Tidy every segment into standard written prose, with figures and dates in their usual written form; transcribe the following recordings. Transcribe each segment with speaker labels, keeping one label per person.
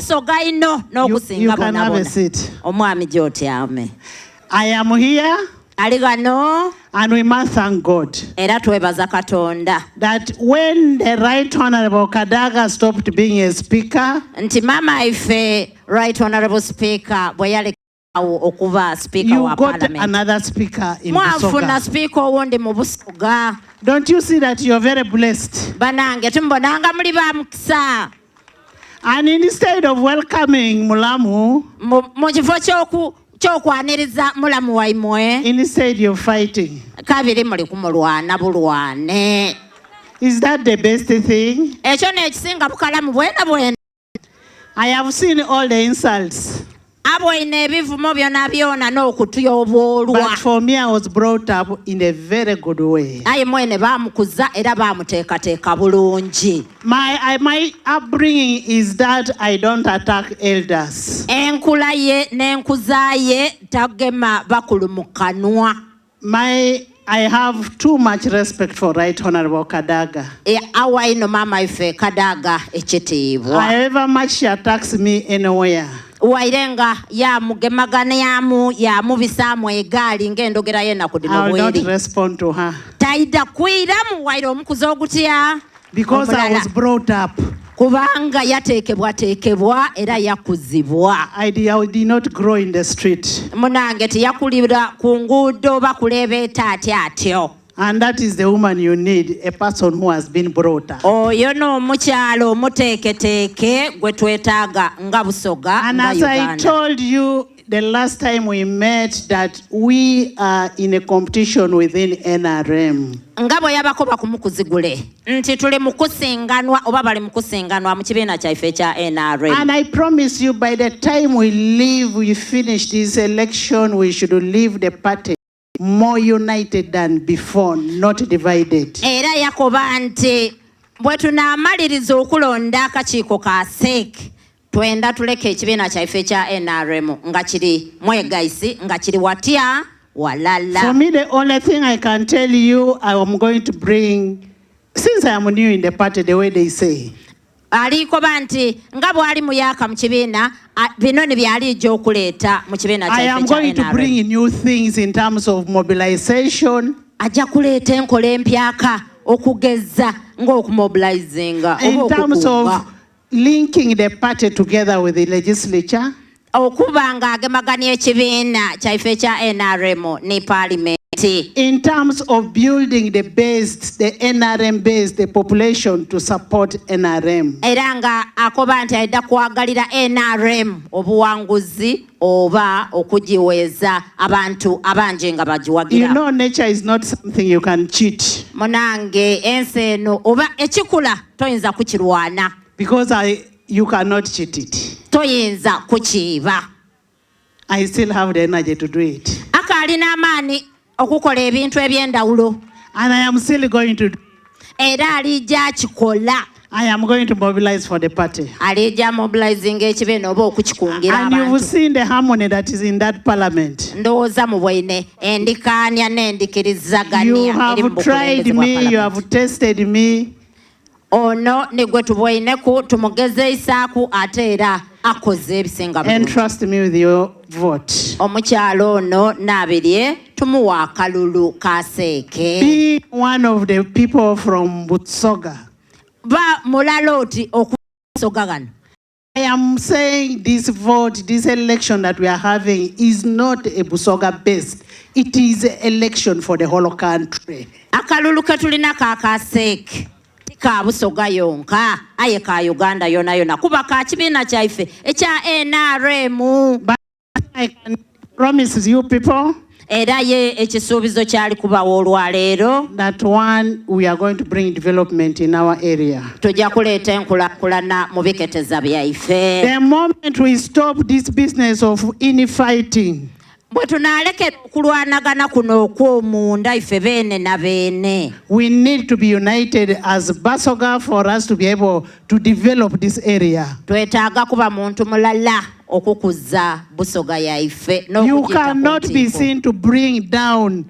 Speaker 1: Busoga inho
Speaker 2: You
Speaker 1: n'okusinga
Speaker 2: can have a
Speaker 1: bonabona.
Speaker 2: seat.
Speaker 1: Omwami gy'otyame.
Speaker 2: I am here
Speaker 1: Ali ghano
Speaker 2: and we must thank God
Speaker 1: era twebaza Katonda
Speaker 2: that when the Right Honorable Kadaga stopped being a speaker,
Speaker 1: nti maama ife Right Honorable Speaker bwe yalekerawo okuba Speaker
Speaker 2: you
Speaker 1: wa
Speaker 2: got
Speaker 1: Parliament
Speaker 2: another speaker in
Speaker 1: mwafuna
Speaker 2: Busoga.
Speaker 1: Speaker owundi mu Busoga.
Speaker 2: Don't you see that you're very blessed?
Speaker 1: Banange tumubonanga muli ba mukisa.
Speaker 2: And instead of welcoming Mulamu,
Speaker 1: Mu mu kifo ky'oku ky'okwaniriza mulamu waimwe
Speaker 2: instead you're fighting.
Speaker 1: kabiri muli kumulwana bulwane.
Speaker 2: Is that the best thing?
Speaker 1: Ekyo n'ekisinga bukalamu bwena bwena.
Speaker 2: I have seen all the insults.
Speaker 1: Abwaine ebivumo byona byona n'okutyoboolwa.
Speaker 2: But for me, I was brought up in a very good way.
Speaker 1: Aye mwene baamukuza era baamuteekateeka bulungi.
Speaker 2: My upbringing is that I don't attack elders.
Speaker 1: Enkula ye n'enkuza ye tagema bakulu mu kanwa.
Speaker 2: I have too much respect for Right Honorable Kadaga.
Speaker 1: E, awa ino maama ife Kadaga ekitiibwa.
Speaker 2: However much she attacks me anywhere.
Speaker 1: Waire nga yamugemaganamu yamubisaamu egaali ng'endogera y'ennaku dhino
Speaker 2: I will not
Speaker 1: bweri.
Speaker 2: respond to her.
Speaker 1: Taidha kwiramu waire omukuzi ogutya
Speaker 2: Because I
Speaker 1: omulala.
Speaker 2: was brought up.
Speaker 1: Kubanga yateekebwateekebwa era yakuzibwa.
Speaker 2: I did not grow in the street.
Speaker 1: Munange tiyakulira ku nguudo oba kuleebeeta atyo atyo.
Speaker 2: And that is the woman you need, a person who has been brought up.
Speaker 1: Oyo n'omukyalo omuteeketeeke gwe twetaaga nga Busoga
Speaker 2: And
Speaker 1: nga
Speaker 2: as I
Speaker 1: Uganda.
Speaker 2: told you the last time we met that we are in a competition within NRM.
Speaker 1: Nga bwe yabakoba ku mukuzigule nti tuli mu kusinganwa oba bali mu kusinganwa mu kibiina kyaife ekya NRM.
Speaker 2: And I promise you by the time we leave, we finish this election, we should leave the party more united than before, not divided.
Speaker 1: Era yakoba nti bwe tunaamaliriza okulonda akakiiko ka CEC twenda tuleke ekibiina kyaife ekya NRM nga kiri mwegaisi nga kiri watya walala.
Speaker 2: For me, the only thing I can tell you, I am going to bring, since I am new in the party, the way they say.
Speaker 1: Alikoba nti nga bw'ali muyaaka mu kibiina, bino ni by'alijja okuleeta mu kibiina
Speaker 2: I
Speaker 1: kyaife
Speaker 2: am
Speaker 1: ekya
Speaker 2: going to
Speaker 1: NRM.
Speaker 2: bring new things in terms of mobilization.
Speaker 1: Ajja kuleeta enkola empyaka okugeza ng'okumobilizinga oba
Speaker 2: In terms of
Speaker 1: okukunga.
Speaker 2: linking the party together with the legislature.
Speaker 1: Okuba ng'agemaganya ekibiina kyaife ekya NRM ne paalimenti.
Speaker 2: In terms of building the base, the NRM base, the population to support NRM.
Speaker 1: Era nga akoba nti aidha kwagalira NRM obuwanguzi oba okugiweeza abantu abangi nga bagiwagira.
Speaker 2: You know nature is not something you can cheat.
Speaker 1: Munange ensi eno oba ekikula toyinza kukirwana.
Speaker 2: Because you cannot cheat it.
Speaker 1: Toyinza kukiiba.
Speaker 2: I still have the energy to do it.
Speaker 1: Akaalina amaanyi okukola ebintu eby'endawulo.
Speaker 2: And I am still going to do.
Speaker 1: Era alijja akikola.
Speaker 2: I am going to mobilize for the party.
Speaker 1: Alijja mobilizing ekibiina oba okukikungira
Speaker 2: And you've
Speaker 1: abantu.
Speaker 2: seen the harmony that is in that parliament.
Speaker 1: Ndowooza mu bwaine endikaanya n'endikirizaganya
Speaker 2: You
Speaker 1: eri mu
Speaker 2: have
Speaker 1: bukulembeze
Speaker 2: tried
Speaker 1: bwa
Speaker 2: me, you
Speaker 1: parliament.
Speaker 2: have tested me.
Speaker 1: Ono ni gwe tubwaineku tumugezeisaaku ate era akoze ebisinga
Speaker 2: And
Speaker 1: bulungi.
Speaker 2: trust me with your vote.
Speaker 1: Omukyalo ono Naabirye tumuwa akalulu ka seeke.
Speaker 2: Be one of the people from Busoga.
Speaker 1: Ba mulala oti okusoga gano.
Speaker 2: I am saying this vote, this election that we are having is not a Busoga based. It is an election for the whole country.
Speaker 1: Akalulu ke tulina ka ka seeke ka Busoga yonka aye ka Uganda yona yona kuba ka kibiina kyaife ekya NRM.
Speaker 2: But I can promise you people
Speaker 1: Era ye ekisuubizo kyali kubawo olwaleero.
Speaker 2: that one, we are going to bring development in our area.
Speaker 1: Tujja kuleeta enkulaakulana mu biketeza byaife.
Speaker 2: The moment we stop this business of infighting,
Speaker 1: Bwe tunaalekera okulwanagana kuno okw'omunda ife beene na beene.
Speaker 2: We need to be united as Basoga for us to be able to develop this area.
Speaker 1: Twetaaga kuba muntu mulala okukuza Busoga yaife
Speaker 2: You
Speaker 1: n'okugiyita ku
Speaker 2: cannot be
Speaker 1: ntiiko.
Speaker 2: seen to bring down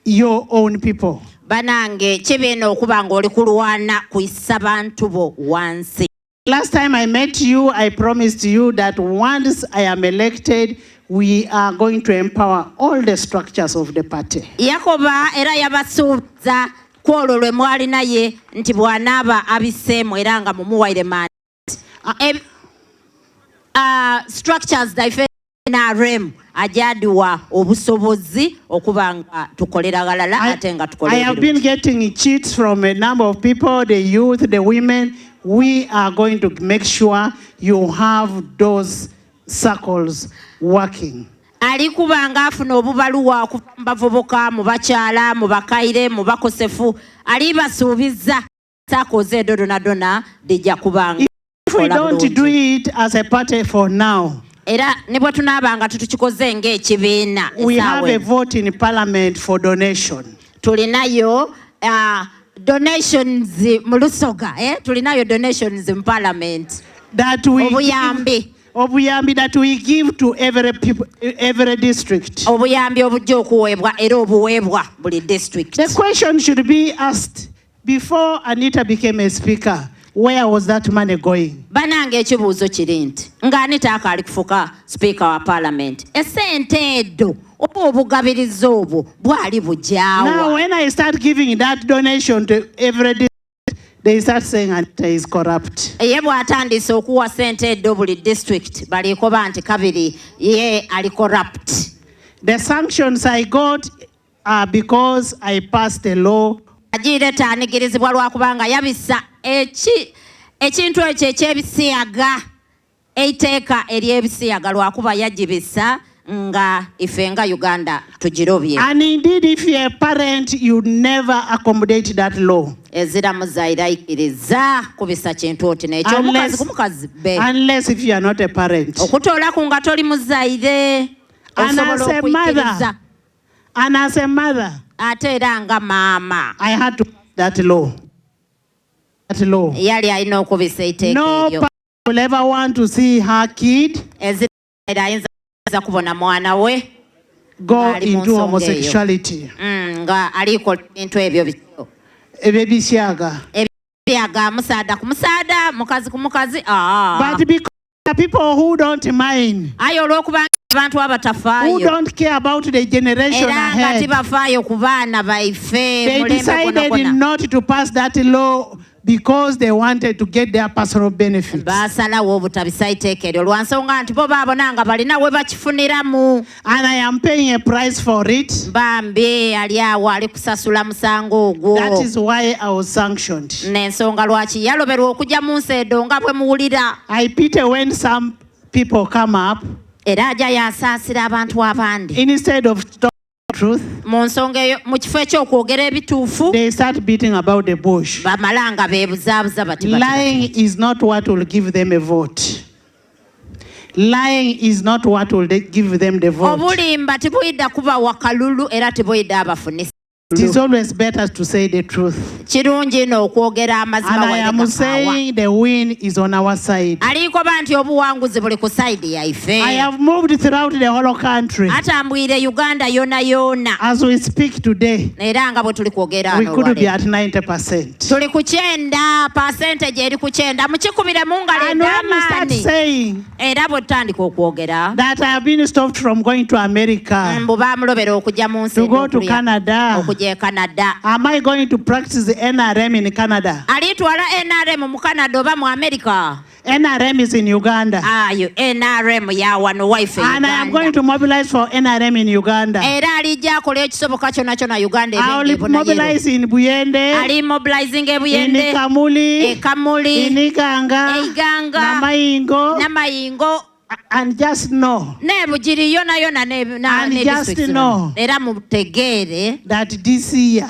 Speaker 2: your own people.
Speaker 1: Banange kibiina okuba ng'oli kulwana kuyisa bantu bo wansi.
Speaker 2: Last time I met you, I promised you that once I am elected, we are going to empower all the structures of the party.
Speaker 1: Yakoba era yabasuubiza ku olwo lwe mwali naye nti bw'anaaba abiseemu era nga mumuwaire mandate structures dhaife NRM ajadiwa obusobozi okuba nga tukolera ghalala ate nga tukola
Speaker 2: I have been
Speaker 1: ebirungi.
Speaker 2: Getting chits from a number of people, the youth, the women. We are going to make sure you have those circles working.
Speaker 1: Ali kuba nga afuna obubaluwa okuva mu bavubuka, mu bakyala, mu bakaire, mu bakosefu, ali basuubiza SACCOs edo donadona dijja kubanga
Speaker 2: If we
Speaker 1: kola
Speaker 2: don't
Speaker 1: bulungi.
Speaker 2: do it as a party for now,
Speaker 1: Era ne bwe tunaaba nga tutukikoze ng'ekibiina
Speaker 2: we
Speaker 1: essaawa
Speaker 2: have a
Speaker 1: eno,
Speaker 2: vote in parliament for donation.
Speaker 1: Tulinayo donations mu Lusoga, eh? Tulinayo donations mu parliament.
Speaker 2: That we
Speaker 1: Obuyambi.
Speaker 2: Obuyambi that we give to every people, every district.
Speaker 1: Obuyambi obujja okuweebwa era obuweebwa buli district.
Speaker 2: The question should be asked before Anita became a speaker, where was that money going?
Speaker 1: Banange, ekibuuzo kiri nti nga Anita akaali kufuka sipiika wa parliament, esente edo oba obugabirizi obwo bwali
Speaker 2: Now,
Speaker 1: bujaawa?
Speaker 2: when I start giving that donation to every district, they start saying Anita is corrupt.
Speaker 1: Ye bw'atandise okuwa sente eddo buli district, balikoba nti kabiri ye ali corrupt.
Speaker 2: The sanctions I got are because I passed a law
Speaker 1: agiire taanigirizibwa lwakubanga yabisa eki ekintu ekyo ekyebisiyaga, eiteeka ery'ebisiyaga, lwakuba yagibisa nga ife nga Uganda tugirobye.
Speaker 2: And indeed, if you're a parent, you never accommodate that law.
Speaker 1: Ezira muzaire ayikiriza kubisa kintu oti n'ekyomukazi ku mukazi be.
Speaker 2: Unless if you are not a parent.
Speaker 1: Okutoolaku nga toli muzaire
Speaker 2: And
Speaker 1: osobola
Speaker 2: as a
Speaker 1: okuyikiriza.
Speaker 2: mother, and as a mother,
Speaker 1: Ate era nga maama,
Speaker 2: I had to pass that law. That law.
Speaker 1: Yali alina okubisa eiteeka
Speaker 2: No
Speaker 1: eryo.
Speaker 2: parent will ever want to see her kid
Speaker 1: Ezira ayinza kubona mwana we
Speaker 2: go
Speaker 1: ng'ali mu
Speaker 2: into
Speaker 1: nsonga eyo.
Speaker 2: homosexuality.
Speaker 1: Nga alikola ebintu ebyo bityo.
Speaker 2: Ebebisiyaga.
Speaker 1: Ebyaga, musaada ku musaada, mukazi ku mukazi, aa.
Speaker 2: But because there are people who don't mind,
Speaker 1: Aye olw'okubanga abantu
Speaker 2: who
Speaker 1: abatafaayo
Speaker 2: don't care about the generation
Speaker 1: era nga
Speaker 2: ahead,
Speaker 1: tibafaayo ku baana baife
Speaker 2: they
Speaker 1: mulembe
Speaker 2: decided
Speaker 1: gwonagwona,
Speaker 2: not to pass that law because they wanted to get their personal benefits.
Speaker 1: Baasalawo obutabisa iteeka eryo lwa nsonga nti bo baabona nga balina we bakifuniramu.
Speaker 2: And I am paying a price for it.
Speaker 1: Bambi ali awo ali kusasula musango ogwo.
Speaker 2: That is why I was sanctioned.
Speaker 1: N'ensonga lwaki yaloberwa okujja mu nsi edo nga bwe muwulira.
Speaker 2: I pity when some people come up,
Speaker 1: Era ajja yasaasira abantu abandi,
Speaker 2: instead of talking truth,
Speaker 1: mu nsonga eyo mu kifo ekyokwogera ebituufu,
Speaker 2: they start beating about the bush.
Speaker 1: Bamala nga beebuzaabuza bati bati, bati.
Speaker 2: Lying is not what will give them a vote. Lying is not what will give them the vote.
Speaker 1: Obulimba tibuyidda kubawa kalulu era tibuyidda abafunisa.
Speaker 2: It is always better to say the truth.
Speaker 1: Kirungi nno okwogera amazima
Speaker 2: And I
Speaker 1: waire
Speaker 2: am
Speaker 1: gakaawa.
Speaker 2: saying the win is on our side.
Speaker 1: Alikoba nti obuwanguzi buli ku side yaife.
Speaker 2: I have moved throughout the whole country.
Speaker 1: Atambwire Uganda yona yona.
Speaker 2: As we speak today,
Speaker 1: Era nga bwe tuli kwogera
Speaker 2: we
Speaker 1: wano
Speaker 2: could be
Speaker 1: olwaleero,
Speaker 2: at 90%.
Speaker 1: tuli ku 90, percentage eri ku 90, mukikubire mu ngalo
Speaker 2: And when you start
Speaker 1: ed'amaanyi.
Speaker 2: saying
Speaker 1: Era bwe tutandika okwogera
Speaker 2: that I have been stopped from going to America,
Speaker 1: mbu baamulobera okujja mu nsi
Speaker 2: to go to
Speaker 1: ed'okulya,
Speaker 2: Canada,
Speaker 1: okujja e Canada,
Speaker 2: am I going to practice the NRM in Canada?
Speaker 1: Alitwala NRM mu Canada oba mu America?
Speaker 2: NRM is in Uganda.
Speaker 1: Ayo NRM ya wano waife
Speaker 2: And I am going
Speaker 1: Uganda.
Speaker 2: to mobilize for NRM in Uganda.
Speaker 1: Era alijja akola ekisoboka kyonna kyonna Uganda
Speaker 2: I
Speaker 1: ebenge
Speaker 2: will
Speaker 1: ebonayero.
Speaker 2: mobilize in Buyende,
Speaker 1: Ali mobilizing
Speaker 2: in
Speaker 1: e Buyende,
Speaker 2: Kamuli,
Speaker 1: e Kamuli,
Speaker 2: in Iganga,
Speaker 1: e Iganga,
Speaker 2: Namayingo,
Speaker 1: Namayingo,
Speaker 2: and just know
Speaker 1: ne Bugiri yona yona
Speaker 2: And
Speaker 1: ne
Speaker 2: just
Speaker 1: districts
Speaker 2: know
Speaker 1: zonna. Era mutegeere
Speaker 2: that this year,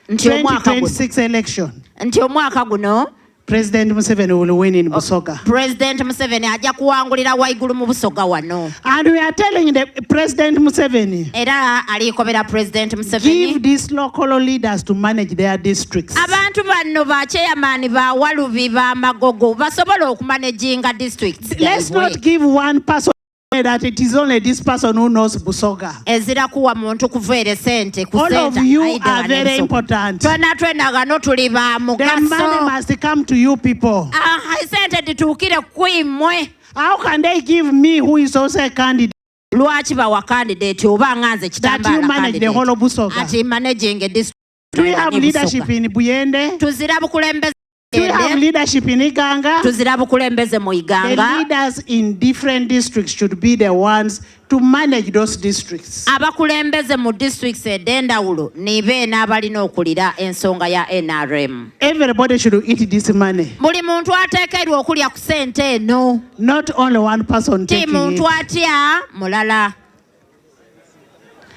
Speaker 1: nti omwaka guno
Speaker 2: 2026 election,
Speaker 1: nti omwaka guno
Speaker 2: President Museveni will win in Busoga.
Speaker 1: President Museveni ajja kuwangulira waigulu mu Busoga wano.
Speaker 2: And we are telling the President Museveni,
Speaker 1: Era alikobera President Museveni,
Speaker 2: give these local leaders to manage their districts.
Speaker 1: Abantu bano ba chairman ba Walubi ba Magogo basobola okumanaginga districts
Speaker 2: Let's
Speaker 1: zaibwe.
Speaker 2: Not give one person That it is only this person who knows Busoga.
Speaker 1: Ezira kuwa muntu kuveere sente ku
Speaker 2: All of
Speaker 1: senta
Speaker 2: you
Speaker 1: aidha
Speaker 2: are very
Speaker 1: n'ensoga.
Speaker 2: important.
Speaker 1: Twena twena ghano tuli ba
Speaker 2: The money
Speaker 1: mugaso.
Speaker 2: must come to you people.
Speaker 1: Aha, esente dhituukire ku imwe.
Speaker 2: How can they give me, who is also a candidate,
Speaker 1: Lwaki bawa candidate oba nga nze
Speaker 2: that you
Speaker 1: kitambaala
Speaker 2: manage the
Speaker 1: candidate?
Speaker 2: whole of Busoga?
Speaker 1: Ati managing district.
Speaker 2: Do we have leadership in Buyende?
Speaker 1: Tuzira bukulembeze.
Speaker 2: Do we have leadership in Iganga?
Speaker 1: Tuzira bukulembeze mu
Speaker 2: The
Speaker 1: Iganga.
Speaker 2: leaders in different districts should be the ones to manage those districts.
Speaker 1: Abakulembeze mu districts ed'endawulo nibe n'abalina okulira ensonga ya NRM.
Speaker 2: Everybody should eat this money.
Speaker 1: Buli muntu ateekeddwa okulya ku ssente eno.
Speaker 2: Not only one person
Speaker 1: Ti
Speaker 2: taking it.
Speaker 1: muntu atya mulala.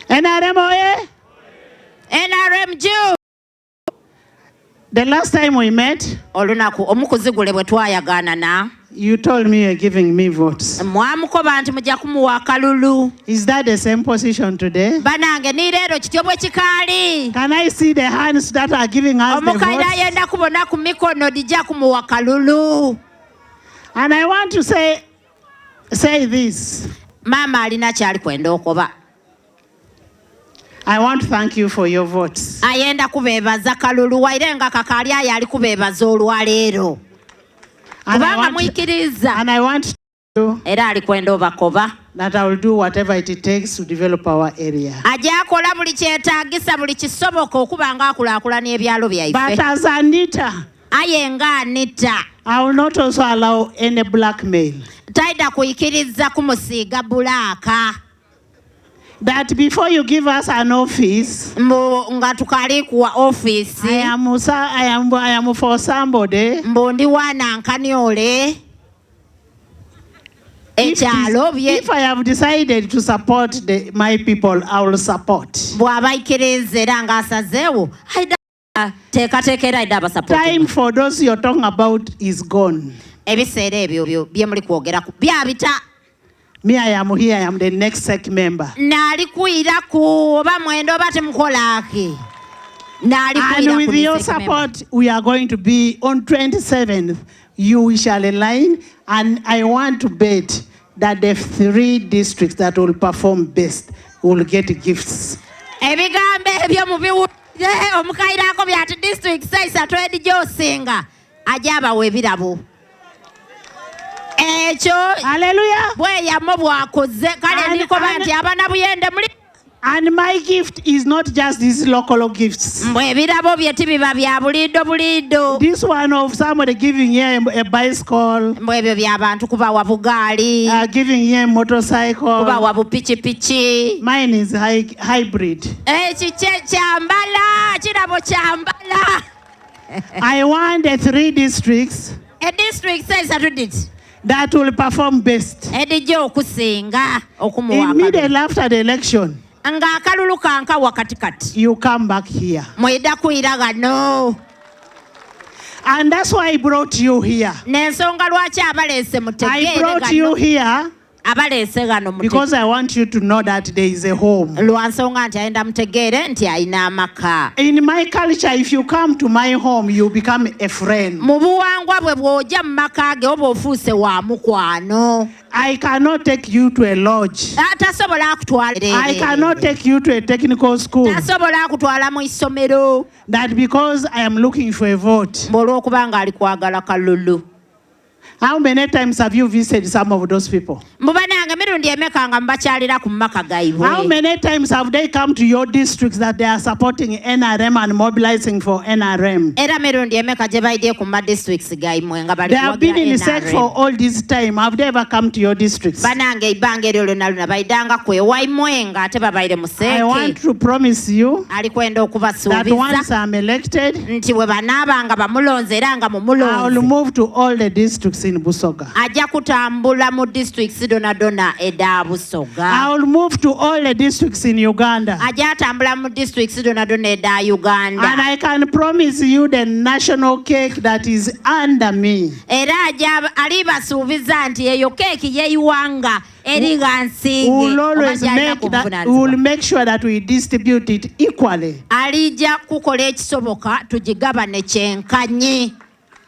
Speaker 2: NRM oye?
Speaker 1: NRM juu.
Speaker 2: The last time we met,
Speaker 1: Olunaku omukuzigule bwe twayagaanana
Speaker 2: you told me you're giving me votes.
Speaker 1: mwamukoba nti mujja kumuwa akalulu.
Speaker 2: Is that the same position today?
Speaker 1: Banange ni leero kityo bwe kikaali.
Speaker 2: Can I see the hands that are giving us the
Speaker 1: Omukaire
Speaker 2: votes?
Speaker 1: ayenda kubona ku mikono dijja kumuwa kalulu.
Speaker 2: And I want to say this.
Speaker 1: Maama alina kyali kwenda okuba.
Speaker 2: I want to thank you for your votes.
Speaker 1: Ayenda kubeebaza kalulu waire nga kakaali aye ali kubeebaza olwaleero.
Speaker 2: And I
Speaker 1: Kubanga
Speaker 2: want,
Speaker 1: mwikiriza.
Speaker 2: and I want to
Speaker 1: Era ali kwenda obakoba.
Speaker 2: that I will do whatever it takes to develop our area.
Speaker 1: Ajja akola buli kyetaagisa buli kisoboka okuba nga akulaakulana ebyalo byaife.
Speaker 2: But as Anita,
Speaker 1: Aye nga Anita
Speaker 2: I will not also allow any blackmail.
Speaker 1: taida kuyikiriza kumusiiga bulaaka.
Speaker 2: That before you give us an office,
Speaker 1: Mbu nga tukaali kuwa ofiisi.
Speaker 2: I am for somebody.
Speaker 1: Mbu ndi wa nankani ole.
Speaker 2: If
Speaker 1: Ekyalo bye
Speaker 2: If I have decided to support my people, I will support.
Speaker 1: bw'abaikiriza era ng'asazeewo aida teekateeka era aida abasapootinga.
Speaker 2: Time for those you're talking about is gone.
Speaker 1: Ebiseera ebyo bye muli kwogeraku byabita.
Speaker 2: Me, I am here, I am the next SEC member.
Speaker 1: Naalikuiraku oba mwenda oba temukolaaki.
Speaker 2: And
Speaker 1: Naalikuiraku
Speaker 2: with
Speaker 1: ni
Speaker 2: your
Speaker 1: SEC member.
Speaker 2: support, we are going to be on 27th. You shall align, and I want to bet that the 3 districts that will perform best will get gifts.
Speaker 1: Ebigambo ebyo mubiwulire omukairako byati district esatu edijoosinga ajja abawa ebirabo. Ekyo
Speaker 2: Hallelujah.
Speaker 1: bweyamo bwakoze kale ndikoba nti abana Buyende muli
Speaker 2: And my gift is not just these local gifts.
Speaker 1: Mbu ebirabo bye tibiba bya buliido buliido.
Speaker 2: This one of somebody giving here a bicycle,
Speaker 1: Mbu ebyo by'abantu kubawa bugaali,
Speaker 2: giving here a motorcycle.
Speaker 1: kubawa bupikipiki.
Speaker 2: Mine is hybrid.
Speaker 1: Eki kyambala, kirabo kyambala.
Speaker 2: I want the 3 districts
Speaker 1: A district esatu diti.
Speaker 2: that will perform best.
Speaker 1: Edijja okusinga okumuwa
Speaker 2: Immediately
Speaker 1: akalulu.
Speaker 2: after the election,
Speaker 1: Ng'akalulu kanka wakatikati.
Speaker 2: you come back here.
Speaker 1: Mwidda kuyira ghano.
Speaker 2: And that's why I brought you here.
Speaker 1: N'ensonga lwaki abaleese
Speaker 2: I
Speaker 1: mutegeere
Speaker 2: brought you
Speaker 1: ghano.
Speaker 2: here
Speaker 1: Abaleese ghano mutegeere.
Speaker 2: because I want you to know that there is a home.
Speaker 1: Lwa nsonga nti ayenda mutegeere nti alina amaka.
Speaker 2: In my culture, if you come to my home, you become a friend.
Speaker 1: Mu buwangwa bwe bw'ojja mu maka ge oba ofuuse wa mukwano.
Speaker 2: I cannot take you to a lodge.
Speaker 1: Tasobola kutwala.
Speaker 2: I cannot take you to a technical school.
Speaker 1: Tasobola kutwala mu isomero.
Speaker 2: That because I am looking for a vote.
Speaker 1: Mbu olw'okuba ng'ali kwagala kalulu.
Speaker 2: How many times have you visited some of those people?
Speaker 1: Mbu bannange mirundi emeka nga mubakyalira ku maka gaibwe?
Speaker 2: How many times have they come to your districts that they are supporting NRM and mobilizing for NRM?
Speaker 1: Era mirundi emeka gye baidye ku ma districts gaimwe nga bali
Speaker 2: They have been
Speaker 1: kuwagira
Speaker 2: in SEC
Speaker 1: NRM.
Speaker 2: for all this time. Have they ever come to your districts?
Speaker 1: Bannange ebbanga eryo lyonna lyonna baidanga kwewaimwe nga ate babaire mu
Speaker 2: I want
Speaker 1: SEC.
Speaker 2: to promise you
Speaker 1: Ali kwenda
Speaker 2: that
Speaker 1: okubasuubiza
Speaker 2: once I'm elected,
Speaker 1: nti bwe banaabanga bamulonze era nga
Speaker 2: I will
Speaker 1: mumulonze
Speaker 2: move to all the districts in Busoga.
Speaker 1: ajja kutambula mu districts donna donna eda Busoga.
Speaker 2: I will move to all the districts in Uganda.
Speaker 1: Ajja atambula mu districts donna donna eda Uganda.
Speaker 2: And I can promise you the national cake that is under me.
Speaker 1: Era ajja alibasuubiza nti eyo keeki y'eiwanga eri ghansi
Speaker 2: We will
Speaker 1: ge,
Speaker 2: always
Speaker 1: oba gy'alina
Speaker 2: make that, we
Speaker 1: kuvunaanyizibwa.
Speaker 2: will make sure that we distribute it equally.
Speaker 1: Alijja kukola ekisoboka tugigabane kyenkanyi.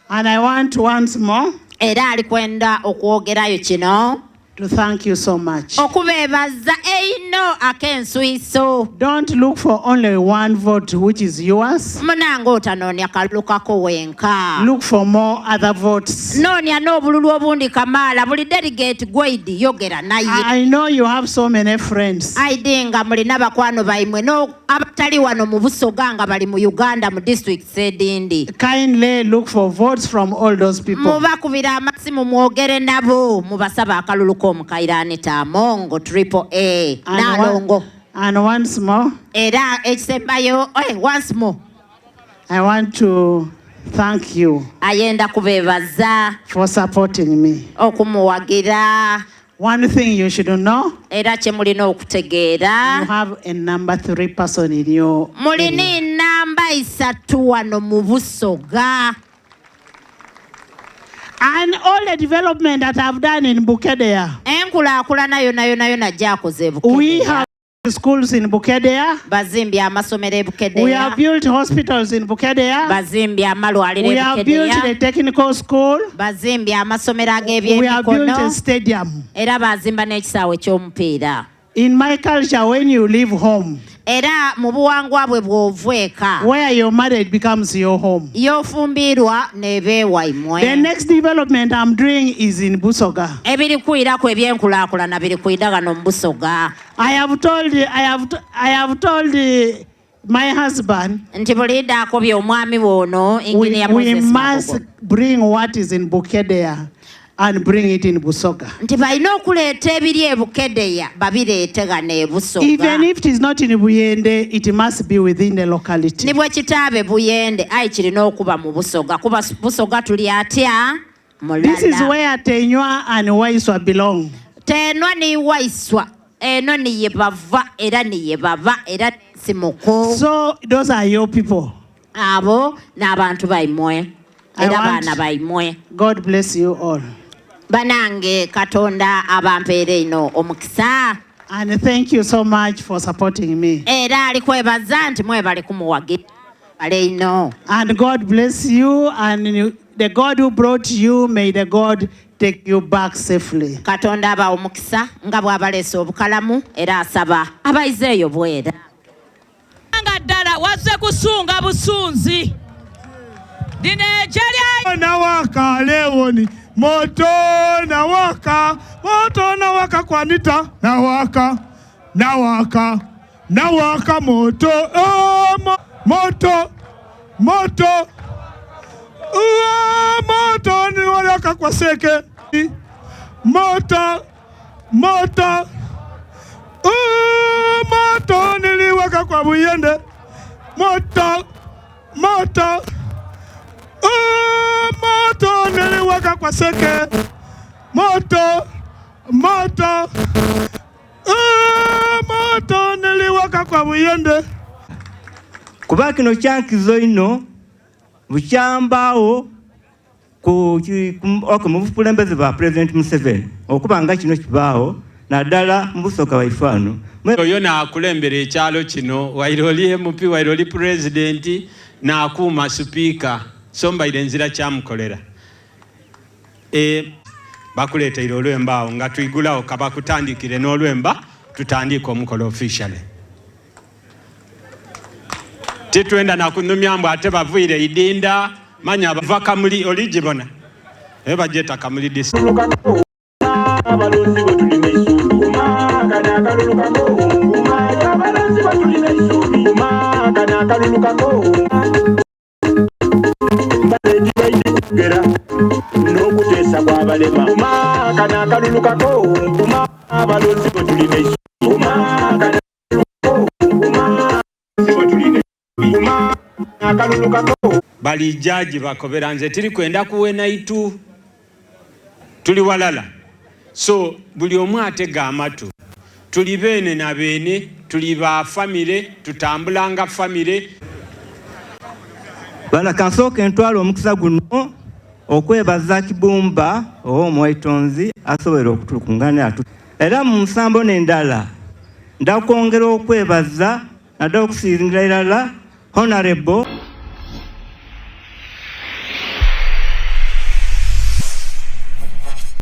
Speaker 2: And I want once more
Speaker 1: Era alikwenda okwogerayo kino.
Speaker 2: to thank you so much.
Speaker 1: Okubeebaza einho ak'enswiso.
Speaker 2: Don't look for only one vote, which is yours.
Speaker 1: Munange otanoonia kalulu kako wenka.
Speaker 2: Look for more other votes.
Speaker 1: Noonia n'obululu obundi kamaala. Buli delegate gwoidi yogera naye.
Speaker 2: I know you have so many friends.
Speaker 1: Aidi nga mulina bakwano baimwe no abatali wano mu Busoga nga bali mu Uganda mu districts edindi.
Speaker 2: Kindly look for votes from all those people.
Speaker 1: Mubakubira amasimu mwogere nabo mubasaba akalulu k'omukaire Anita Amongo Triple A Nalongo.
Speaker 2: And once more.
Speaker 1: Era ekisembayo, eh, once more.
Speaker 2: I want to thank you.
Speaker 1: Ayenda kubebaza.
Speaker 2: For supporting me.
Speaker 1: Okumuwagira.
Speaker 2: One thing you should know.
Speaker 1: Era kye mulina okutegeera.
Speaker 2: You have a number 3 person in your
Speaker 1: Mulina enamba isatu wano mu Busoga.
Speaker 2: And all the development that I've done in Bukedea.
Speaker 1: Enkulaakulana yona yona yona gy'akoze e Bukedea.
Speaker 2: We have schools in Bukedea.
Speaker 1: Bazimbye amasomero e Bukedea.
Speaker 2: We have built hospitals in Bukedea.
Speaker 1: Bazimbye amalwaliro e
Speaker 2: We have built
Speaker 1: Bukedea.
Speaker 2: the technical school.
Speaker 1: Bazimbye amasomero
Speaker 2: We have built
Speaker 1: ag'ebyemikono.
Speaker 2: a stadium.
Speaker 1: Era bazimba n'ekisaawe ky'omupiira.
Speaker 2: In my culture, when you leave home,
Speaker 1: Era mu buwangwa bwe bw'ova eka,
Speaker 2: where you're married becomes your home.
Speaker 1: y'ofumbirwa n'eba ewaimwe.
Speaker 2: The next development I'm doing is in Busoga.
Speaker 1: Ebirikwirako ebyenkulaakulana biri kwida ghano mu Busoga.
Speaker 2: I have told, I have, I have told my husband
Speaker 1: Nti buliidho akobye omwami we ono,
Speaker 2: we,
Speaker 1: Engineer
Speaker 2: we
Speaker 1: Moses
Speaker 2: must
Speaker 1: Magogo,
Speaker 2: bring what is in Bukedea and bring it in Busoga.
Speaker 1: nti balina okuleeta ebiri e Bukedea babireete ghano e Busoga.
Speaker 2: Even if it is not in Buyende, it must be within the locality.
Speaker 1: Ni bwe kitaabe Buyende, aye kirina okuba mu Busoga, kuba Busoga tuli atya
Speaker 2: This is
Speaker 1: mulala.
Speaker 2: where Tenywa and Waiswa belong.
Speaker 1: Tenwa ni Waiswa eno ni ye bava era ni ye baba era nsimuko.
Speaker 2: So those are your people.
Speaker 1: Abo n'abantu baimwe
Speaker 2: I
Speaker 1: era
Speaker 2: want
Speaker 1: baana baimwe.
Speaker 2: God bless you all.
Speaker 1: Banange Katonda abampeere ino omukisa.
Speaker 2: And thank you so much for supporting me.
Speaker 1: Era ali kwebaza nti mwebale kumuwagira. Bale ino.
Speaker 2: And God bless you, and the God who brought you, may the God take you back safely.
Speaker 1: Katonda abawe omukisa nga bw'abaleese obukalamu era asaba abaizeeyo bwera.
Speaker 3: Nga ddala wazze kusunga busunzi. Lino eggye lya.
Speaker 4: Nawaka lewoni moto nawaka moto nawaka kwanita nawaka nawaka nawaka moto oh, mo, moto moto oh, moto niwalaka kwa seke moto moto oh, moto niliwaka kwa buyende moto moto oh, moto niliwaka kwa seke moto moto oh, moto niliwaka kwa buyende.
Speaker 5: Kuba kino kyankizo inho bukyambaawo ku ok mu bukulembeze bwa Pulezidenti Museveni okuba nga kino kibaagho naddala mu Busoga waife ghano.
Speaker 6: Oyo naakulembera ekyalo kino, waire oli MP, waire oli Pulezidenti, naakuuma Sipiika. So mbaire nzira kyamukolera. E, bakuleeteire olwemba agho nga twigulagho, ka bakutandiikire n'olwemba tutandiike omukolo officially. Titwenda na kunhumya mbu ate baviire Idinda, manya bava Kamuli, oligibona eyo bagyeta Kamuli District. Balija gye bakobera nze tiri kwenda kuwena itu, tuli walala. So buli omu atega amatu, tuli beene na beene, tuli ba famire, tutambula nga famire.
Speaker 5: Bana kansooke ntwale omukisa guno okwebaza Kibumba ow'Omwaitonzi asoboire okutulukungania atu. Era mu nsambo n'endala ndakwongera okwebaza naddala okusingira irala Honorable.